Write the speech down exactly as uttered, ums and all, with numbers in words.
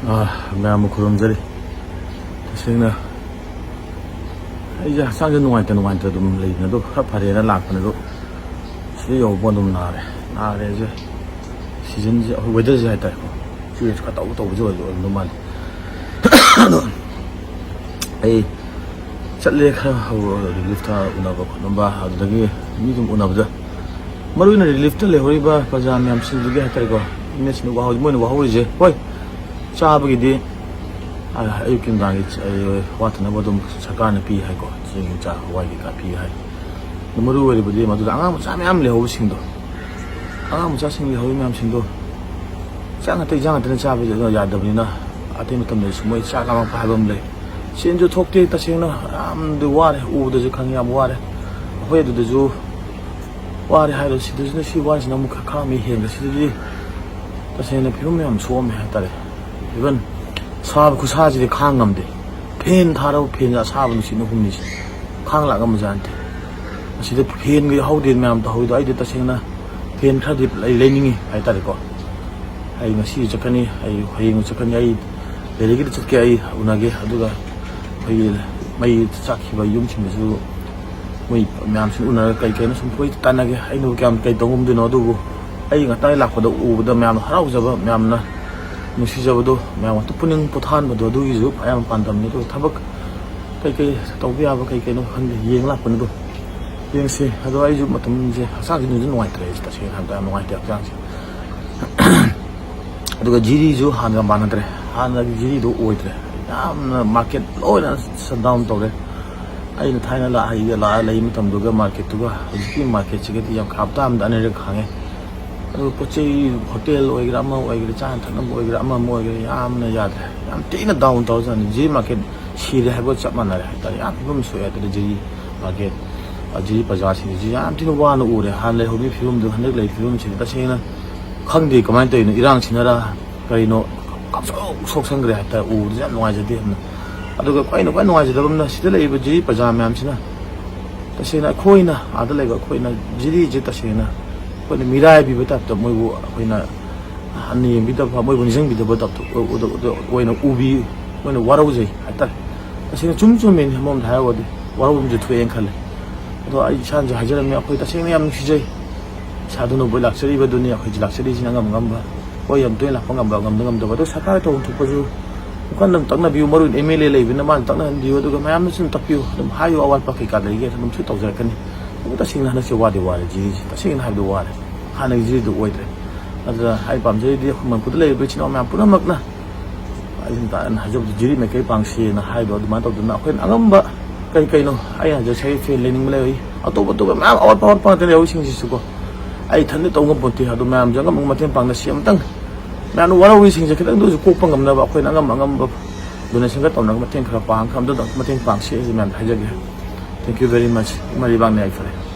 ꯑꯥ, ꯃꯌꯥꯝꯕꯨ ꯈꯨꯔꯨꯝꯖꯔꯤ꯫ ꯇꯁꯦꯡꯅ ꯑꯩꯁꯦ ꯍꯛꯆꯥꯡꯁꯦ ꯅꯨꯡꯉꯥꯏꯇ ꯅꯨꯡꯉꯥꯏꯇ ꯑꯗꯨꯝ ꯂꯩꯕꯅꯦ, ꯑꯗꯣ ꯈꯔ ꯐꯔꯦꯅ ꯂꯥꯛꯄꯅꯦ, ꯑꯗꯣ ꯁꯤꯗ ꯌꯧꯕ ꯑꯗꯨꯝ ꯅꯥꯔꯦ꯫ ꯅꯥꯔꯦꯁꯦ ꯁꯤꯖꯟꯁꯦ, ꯑꯩꯈꯣꯏ ꯋꯦꯗꯔꯁꯦ ꯍꯥꯏꯇꯥꯔꯦꯀꯣ, ꯆꯨꯏꯁꯦ ꯈꯔ ꯇꯧ ꯇꯧꯕꯁꯨ ꯑꯣꯏꯕ ꯑꯣꯏꯔꯝꯗꯧ ꯃꯥꯜꯂꯦ꯫ ꯑꯗꯣ ꯑꯩ ꯆꯠꯂꯦ, ꯈꯔ ꯍꯧꯔ ꯔꯤꯂꯤꯐꯇ ꯎꯅꯕ ꯈꯣꯠꯅꯕ, ꯑꯗꯨꯗꯒꯤ ꯃꯤ ꯁꯨꯝ ꯎꯅꯕꯗ ꯃꯔꯨ ꯑꯣꯏꯅ ꯔꯤꯂꯤꯐꯇ ꯂꯩꯍꯧꯔꯤꯕ ꯄ꯭ꯔꯖꯥ ꯃꯌꯥꯝꯁꯤꯡꯗꯨꯒꯤ ꯍꯥꯏꯇꯥꯔꯦꯀꯣ, ꯃꯤꯁꯤꯡ ꯋꯥꯍꯧ-, ꯃꯣꯏꯅ ꯋꯥꯍꯧꯔꯤꯁꯦ, ꯍꯣꯏ, ꯆꯥꯕꯒꯤꯗꯤ, ꯑ, ꯑꯌꯨꯛꯀꯤ ꯅꯨꯡꯗꯥꯡꯒꯤ ꯆ-, ꯑ, ꯋꯥꯠꯇꯅꯕ ꯑꯗꯨꯝ ꯁꯔꯀꯥꯔꯅ ꯄꯤ ꯍꯥꯏꯀꯣ, ꯆꯦꯡ ꯆꯥꯛ ꯍꯋꯥꯏ ꯀꯩꯀꯥ ꯄꯤ ꯍꯥꯏ꯫ ꯑꯗꯨ ꯃꯔꯨ ꯑꯣꯏꯔꯤꯕꯗꯤ ꯃꯗꯨꯗ ꯑꯉꯥꯡ ꯃꯆꯥ ꯃꯌꯥꯝ ꯂꯩꯍꯧꯕꯁꯤꯡꯗꯣ, ꯑꯉꯥꯡ ꯃꯆꯥꯁꯤꯡ ꯂꯩꯍꯧꯔꯤꯕ ꯃꯌꯥꯝꯁꯤꯡꯗꯣ ꯆꯥꯛ ꯉꯥꯛꯇ, ꯏꯟꯖꯥꯡ ꯉꯥꯛꯇꯅ ꯆꯥꯕꯁꯦ ꯌꯥꯗꯕꯅꯤꯅ, ꯑꯇꯩ ꯃꯇꯝꯗꯁꯨ ꯃꯣꯏ ꯆꯥꯛ ꯂꯥꯝꯃꯛꯄ ꯍꯥꯏꯕ ꯑꯃ ꯂꯩ꯫ ꯁꯦꯟꯁꯨ ꯊꯣꯛꯇꯦ, ꯇꯁꯦꯡꯅ ꯌꯥꯝꯅꯗꯤ ꯋꯥꯔꯦ, ꯎꯕꯗꯁꯨ ꯈꯪꯉꯤ ꯌꯥꯝ ꯋꯥꯔꯦ꯫ ꯑꯩꯈꯣꯏ ꯑꯗꯨꯗꯁꯨ ꯋꯥꯔꯦ ꯍꯥꯏꯔꯣ, ꯁꯤꯗꯁꯨꯅ ꯁꯤ ꯋꯥꯔꯤꯁꯤꯅ ꯑꯃꯨꯛ ꯈꯔ ꯈꯥꯡꯕ ꯍꯦꯟꯒ ꯁꯤꯗꯗꯤ ꯇꯁꯦꯡꯅ ꯐꯤꯕꯝ ꯌꯥꯝ ꯁꯣꯛꯑꯝꯃꯦ ꯍꯥꯏꯇꯥꯔꯦ꯫ Even ꯁꯥꯕ ꯈꯨꯠꯁꯥꯁꯤꯗꯤ ꯈꯥꯡ ꯉꯝꯗꯦ꯫ ꯐꯦꯟ ꯊꯥꯔꯕ ꯐꯦꯟꯁꯦ ꯑꯁꯥꯕ ꯅꯨꯡꯁꯤꯠꯅ ꯍꯨꯝꯂꯤꯁꯦ ꯈꯥꯡ ꯂꯥꯛ ꯉꯝꯕꯖꯥꯠ ꯅꯠꯇꯦ꯫ ꯑꯁꯤꯗ ꯐꯦꯟꯒ ꯌꯥꯎꯍꯧꯗꯦ ꯃꯌꯥꯝ ꯇꯧꯍꯧꯔꯤꯗꯣ꯫ ꯑꯩꯗꯤ ꯇꯁꯦꯡꯅ ꯐꯦꯟ ꯈꯔꯗꯤ ꯂꯩ-, ꯂꯩꯅꯤꯡꯉꯤ ꯍꯥꯏꯇꯥꯔꯦꯀꯣ꯫ ꯑꯩ ꯉꯁꯤ ꯆꯠꯀꯅꯤ, ꯑꯩ ꯍꯌꯦꯡ ꯆꯠꯀꯅꯤ, ꯑꯩ ꯂꯩꯔꯒꯗꯤ ꯆꯠꯀꯦ, ꯑꯩ ꯎꯅꯒꯦ꯫ ꯑꯗꯨꯒ ꯑꯩꯈꯣꯏꯒꯤ ꯃꯩ ꯆꯥꯛꯈꯤꯕ ꯌꯨꯝꯁꯤꯡꯗꯁꯨ ꯃꯣꯏ ꯃꯌꯥꯝꯁꯤꯡ ꯎꯅꯔꯒ ꯀꯩ ꯀꯩꯅꯣ ꯁꯨꯝ ꯀꯣꯏ ꯇꯥꯟꯅꯒꯦ꯫ ꯑꯩꯅꯕꯨ ꯀꯌꯥꯝ ꯀꯩ ꯇꯧꯉꯝꯗꯣꯏꯅꯣ, ꯑꯗꯨꯕꯨ ꯑꯩ ꯉꯇꯥꯏ ꯂꯥꯛꯄꯗ ꯎꯕꯗ ꯃꯌꯥꯝꯅ ꯍꯔꯥꯎꯖꯕ, ꯃꯌꯥꯝꯅ ꯅꯨꯡꯁꯤꯖꯕꯗꯣ, ꯃꯌꯥꯝ ꯑꯝꯇ ꯄꯨꯛꯅꯤꯡ ꯄꯣꯊꯥꯍꯟꯕꯗꯣ, ꯑꯗꯨꯒꯤꯁꯨ ꯑꯌꯥꯝꯕ ꯄꯥꯟꯗꯝꯅꯤ꯫ ꯑꯗꯨꯒ ꯊꯕꯛ ꯀꯩꯀꯩ ꯇꯧꯕ ꯌꯥꯕ ꯀꯩ ꯀꯩꯅꯣ ꯈꯪꯗꯦ, ꯌꯦꯡ ꯂꯥꯛꯄꯅꯤ꯫ ꯑꯗꯣ ꯌꯦꯡꯁꯤ꯫ ꯑꯗꯣ ꯑꯩꯁꯨ ꯃꯇꯝꯁꯦ ꯍꯛꯆꯥꯡꯁꯦ ꯅꯨꯡꯁꯨ ꯅꯨꯡꯉꯥꯏꯇ꯭ꯔꯦ, ꯑꯩꯁꯦ ꯇꯁꯦꯡꯅ ꯍꯥꯏꯕꯗ ꯌꯥꯝ ꯅꯨꯡꯉꯥꯏꯇꯦ ꯍꯛꯆꯥꯡꯁꯦ꯫ ꯑꯗꯨꯒ ꯖꯤꯔꯤꯁꯨ ꯍꯥꯟꯅꯒ ꯃꯥꯟꯅꯗ꯭ꯔꯦ, ꯍꯥꯟꯅꯒꯤ ꯖꯤꯔꯤꯗꯣ ꯑꯣꯏꯗ꯭ꯔꯦ꯫ ꯌꯥꯝꯅ ꯃꯥꯔꯀꯦꯠ ꯂꯣꯏꯅ ꯁꯠ ꯗꯥꯎꯟ ꯇꯧꯔꯦ꯫ ꯑꯩꯅ ꯊꯥꯏꯅ ꯂꯥꯛ-, ꯍꯩ-, ꯂꯥꯛꯑ ꯂꯩ ꯃꯇꯝꯗꯨꯒ ꯃꯥꯔꯀꯦꯠꯇꯨꯒ ꯍꯧꯖꯤꯛꯀꯤ ꯃꯥꯔꯀꯦꯠꯁꯤꯒꯗꯤ ꯌꯥꯝ ꯍꯞꯇꯥ ꯑꯃꯗ ꯑꯅꯤꯔꯛ ꯍꯥꯡꯉꯦ꯫ ꯑꯗꯨ ꯄꯣꯠ ꯆꯩ, ꯍꯣꯇꯦꯜ ꯑꯣꯏꯒꯦꯔꯥ, ꯑꯃ ꯑꯣꯏꯒꯦꯔꯥ, ꯆꯥꯅ ꯊꯛꯅꯕ ꯑꯣꯏꯒꯦꯔꯥ, ꯑꯃ ꯑꯃ ꯑꯣꯏꯒꯦꯔꯥ, ꯌꯥꯝꯅ ꯌꯥꯗ꯭ꯔꯦ꯫ ꯌꯥꯝ ꯊꯤꯅ ꯗꯥꯎꯟ ꯇꯧꯔꯖꯥꯠꯅꯤ꯫ ꯖꯤꯔꯤ ꯃꯥꯔꯀꯦꯠ ꯁꯤꯔꯦ ꯍꯥꯏꯕꯒ ꯆꯞ ꯃꯥꯟꯅꯔꯦ ꯍꯥꯏꯇꯥꯔꯦ꯫ ꯌꯥꯝ ꯐꯤꯕꯝ ꯁꯣꯛꯑꯦ ꯍꯥꯏꯇꯥꯔꯦ꯫ ꯖꯤꯔꯤ ꯃꯥꯔꯀꯦꯠ, ꯑ, ꯖꯤꯔꯤ ꯄ꯭ꯔꯖꯥꯁꯤꯡꯁꯤ ꯌꯥꯝ ꯊꯤꯅ ꯋꯥꯅ ꯎꯔꯦ꯫ ꯍꯥꯟꯅ ꯂꯩꯍꯧꯔꯤꯕ ꯐꯤꯕꯝꯗꯨ ꯍꯟꯗꯛ ꯂꯩꯔꯤꯕ ꯐꯤꯕꯝꯁꯤꯗꯤ ꯇꯁꯦꯡꯅ ꯈꯪꯗꯦ ꯀꯃꯥꯏꯅ ꯇꯧꯔꯤꯅꯣ, ꯏꯔꯥꯡꯁꯤꯅꯔ ꯀꯔꯤꯅꯣ, ꯈꯪꯁꯣꯛ ꯁꯣꯛꯁꯟꯈ꯭ꯔꯦ ꯍꯥꯏꯇꯥꯔꯦ꯫ ꯎꯕꯗꯁꯨ ꯌꯥꯝ ꯅꯨꯡꯉꯥꯏꯖꯗꯦ ꯌꯥꯝꯅ꯫ ꯑꯗꯨꯒ ꯑꯩꯅ ꯈ꯭ꯋꯥꯏ ꯅꯨꯡꯉꯥꯏꯖꯗꯕ ꯑꯃꯅ, ꯁꯤꯗ ꯂꯩꯔꯤꯕ ꯖꯤꯔꯤ ꯄ꯭ꯔꯖꯥ ꯃꯌꯥꯝꯁꯤꯅ ꯇꯁꯦꯡꯅ ꯑꯩꯈꯣꯏꯅ, ꯑꯥꯗ ꯂꯩꯕ ꯑꯩꯈꯣꯏꯅ ꯖꯤꯔꯤꯁꯦ ꯇꯁꯦꯡꯅ ꯑꯩꯈꯣꯏꯅ ꯃꯤꯔꯥꯏꯕꯤꯕ ꯇꯥꯏꯞꯇ ꯃꯣꯏꯕꯨ ꯑꯩꯈꯣꯏꯅ ꯍꯟꯅ ꯌꯦꯡꯕꯤꯗꯕ, ꯃꯣꯏꯕꯨ ꯅꯤꯡꯁꯤꯡꯕꯤꯗꯕ ꯇꯞꯇ-, ꯑꯣꯏꯅ ꯎꯕꯤ, ꯃꯣꯏꯅ ꯋꯥꯔꯧꯖꯩ ꯍꯥꯏꯇꯥꯔꯦ꯫ ꯇꯁꯦꯡꯅ ꯆꯨꯝ ꯆꯨꯝꯃꯤꯅꯤ, ꯑꯃꯔꯣꯝꯗ ꯍꯥꯏꯔꯨꯔꯗꯤ ꯋꯥꯔꯧꯕ ꯑꯃꯁꯨ ꯊꯣꯛꯑꯦꯅ ꯈꯜꯂꯦ꯫ ꯑꯗꯣ ꯑꯩ ꯏꯁꯥꯅꯁꯨ ꯍꯥꯏꯖꯔꯝꯃꯤ, ꯑꯩꯈꯣꯏ ꯇꯁꯦꯡꯅ ꯌꯥꯝ ꯅꯨꯡꯁꯤꯖꯩ꯫ ꯁꯥꯗꯨꯅꯕꯨ ꯂꯥꯛꯆꯔꯤꯕꯗꯨꯅꯤ, ꯑꯩꯈꯣꯏꯁꯨ ꯂꯥꯛꯆꯔꯤꯁꯤꯅ ꯑꯉꯝ ꯑꯉꯝꯕ꯫ ꯍꯣꯏ, ꯌꯥꯝ ꯇꯣꯏꯅ ꯂꯥꯛꯄ ꯉꯝꯕ, ꯉꯝꯗ ꯉꯝꯗꯕ꯫ ꯑꯗꯣ ꯁꯔꯀꯥꯔꯒꯤ ꯇꯧꯐꯝ ꯊꯣꯛꯄꯁꯨ ꯋꯥꯈꯜ ꯑꯗꯨꯝ ꯇꯛꯅꯕꯤꯌꯨ, ꯃꯔꯨ ꯑꯣꯏꯅ ꯑꯦꯝ ꯑꯦꯜ ꯑꯦ ꯂꯩꯕꯅꯤꯅ ꯃꯥꯅ ꯇꯛꯅꯍꯟꯕꯤꯌꯨ, ꯑꯗꯨꯒ ꯃꯌꯥꯝꯅꯁꯨ ꯑꯗꯨꯝ ꯇꯛꯄꯤꯌꯨ, ꯑꯗꯨꯝ ꯍꯥꯏꯌꯨ, ꯑꯋꯥꯠꯄ ꯀꯩꯀꯥ ꯂꯩꯒꯦ ꯑꯗꯨꯝꯁꯨ ꯇꯧꯖꯔꯛꯀꯅꯤ꯫ ꯑꯗꯨꯕꯨ ꯇꯁꯦꯡꯅ ꯍꯟꯗꯛꯁꯦ ꯋꯥꯗꯤ ꯋꯥꯔꯦ, ꯖꯤꯔꯤꯁꯦ ꯇꯁꯦꯡꯅ ꯍꯥꯏꯕꯗ ꯋꯥꯔꯦ, ꯍꯥꯟꯅꯒꯤ ꯖꯤꯔꯤꯗꯨ ꯑꯣꯏꯗ꯭ꯔꯦ꯫ ꯑꯗꯨꯅ ꯑꯩ ꯄꯥꯝꯖꯔꯤꯗꯤ ꯑꯩꯈꯣꯏ ꯃꯅꯤꯄꯨꯔꯗ ꯂꯩꯔꯤꯕ ꯏꯆꯤꯟ ꯏꯅꯥꯎ ꯃꯌꯥꯝ ꯄꯨꯝꯅꯃꯛꯅ ꯑꯩꯅ ꯇꯥ-, ꯑꯩꯅ ꯍꯥꯏꯖꯕꯗꯤ ꯖꯤꯔꯤ ꯃꯥꯏꯀꯩ ꯄꯥꯡꯁꯦꯅ ꯍꯥꯏꯗꯣ ꯑꯗꯨꯃꯥꯏꯅ ꯇꯧꯗꯅ ꯑꯩꯈꯣꯏꯅ ꯑꯉꯝꯕ ꯀꯩ ꯀꯩꯅꯣ ꯑꯩꯅ ꯍꯥꯏꯖ ꯁꯦꯀ꯭ꯔꯦꯇꯔꯤ ꯂꯩꯅꯤꯡꯕ ꯂꯩꯔꯤ, ꯑꯇꯣꯞ ꯑꯇꯣꯞꯄ ꯃꯌꯥꯝ ꯑꯋꯥꯠꯄ ꯑꯋꯥꯠꯄ ꯉꯥꯛꯇ ꯂꯩꯍꯧꯔꯤꯁꯤꯡꯁꯤꯁꯨꯀꯣ꯫ ꯑꯩ ꯏꯊꯟꯗ ꯇꯧ ꯉꯝꯄꯣꯟꯇꯦ, ꯑꯗꯨ ꯃꯌꯥꯝꯁꯦ ꯑꯉꯝꯕ ꯃꯇꯦꯡ ꯄꯥꯡꯅꯁꯤ ꯑꯃꯇꯪ꯫ ꯃꯌꯥꯝꯅ ꯋꯥꯔꯧꯔꯤꯁꯤꯡꯁꯦ ꯈꯤꯇꯪꯗ ꯑꯣꯏꯔꯁꯨ ꯀꯣꯛꯄ ꯉꯝꯅꯕ ꯑꯩꯈꯣꯏꯅ ꯑꯉꯝ ꯑꯉꯝꯕ ꯗꯣꯅꯦꯁꯟꯒ ꯇꯧꯅꯔꯒ ꯃꯇꯦꯡ ꯈꯔ ꯄꯥꯡ ꯈꯔ ꯑꯝꯇ ꯃꯇꯦꯡ ꯄꯥꯡꯁꯤ ꯍꯥꯏꯁꯦ ꯃꯌꯥꯝꯗ ꯍꯥꯏꯖꯒꯦ꯫ Thank you very much꯫ ꯏꯃꯥ ꯂꯩꯕꯥꯛꯅ ꯌꯥꯏꯐꯔꯦ꯫